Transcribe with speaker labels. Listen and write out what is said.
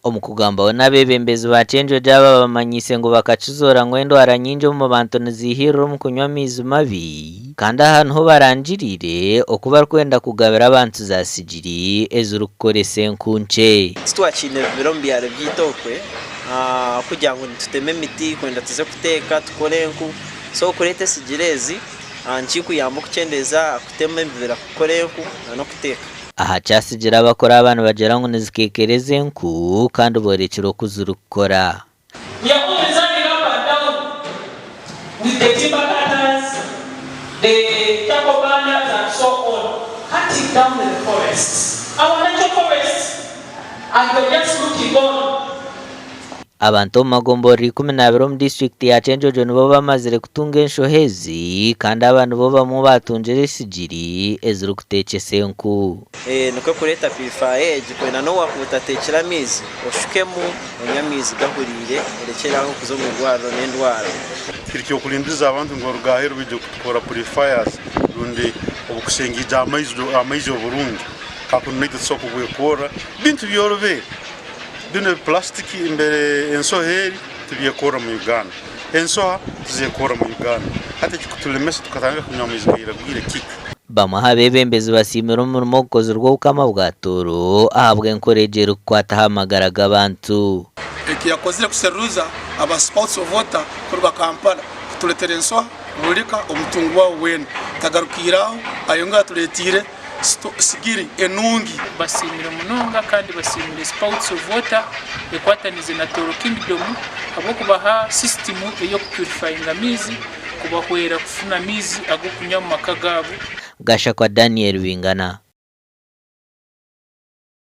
Speaker 1: Omu kugambaho n'abeebembezi ba Kyenjojo aba bamanyiise ngu bakakizoora ngu endwara nyingi omu bantu niziihirira omu kunywa amaizi mabi kandi aha niho barangiriire oku barikwenda kugabira abantu za sigiri ezirikukoresa enku nkye.
Speaker 2: Titwakiine bibira omu byaro byaitu okwe kugira ngu nitutema emiti kwenda tuze kuteeka tukore enku so okureeta esigiri ezi nikikuyamba okukyendeeza aha kutema ebibira kukora enku n'okuteeka.
Speaker 1: Aha kyatsigire abakora aba nibagira ngu nizikekereza enku kandi borekire oku zirikukora.
Speaker 3: We are always running up and down with the timber cutters, the charcoal burners and so on, cutting down the forests, our natural forests and we're just looking on.
Speaker 1: Abantu omu magomborora 12 omu disiturikiti ya Kyenjojo nibo bamazire kutunga enshoha ezi kandi aba nibo bamwe abaatungire esigiri ezirikuteekyesa enku.
Speaker 2: Nikwo kureeta purifaaya egi kwenda n'obu waakuba otateekire amaizi oshukemu onywe amaizi gahuriire orekyere aho kuza omu irwariro n'endwara.
Speaker 4: Kiri ky'okurindiriza abantu ngu baruge aheeru baije kutukora purifayazi rundi obukusengeija amaizi oburungi hakundi naitwe tusobora kubwekorra. Bintu byorobi. Binu ebipulasitiki mbere ensoha eri tibyekorra mu Uganda. Ensoha tizekorra mu Uganda. Hati ekikutulemesa tukatandika kunywa amaizi gairagwire kiki?
Speaker 1: Bamwe aha beebembezi basiimire omurimo ogukozirwe Obukama bwa Tooro ahabw'enkora egi erikukwata aha magara g'abantu.
Speaker 5: Eki yakozire kuseruza aba Spouts of Water kuruga Kampala kuturetera ensoha Bulika omutungu wawe weena. Tagarukiire aho, ayongera aturetiire sigiri enungi.
Speaker 6: Basiimire munonga kandi basiimire Spouts of Water ekwatanize na Tooro Kingdom ahabw'okubaha sisitimu ey'okupurifayinga amaizi kubahwera kufuna amaizi ag'okunywa omu maka gaabo.
Speaker 1: Gashakwa Daniel Bingana.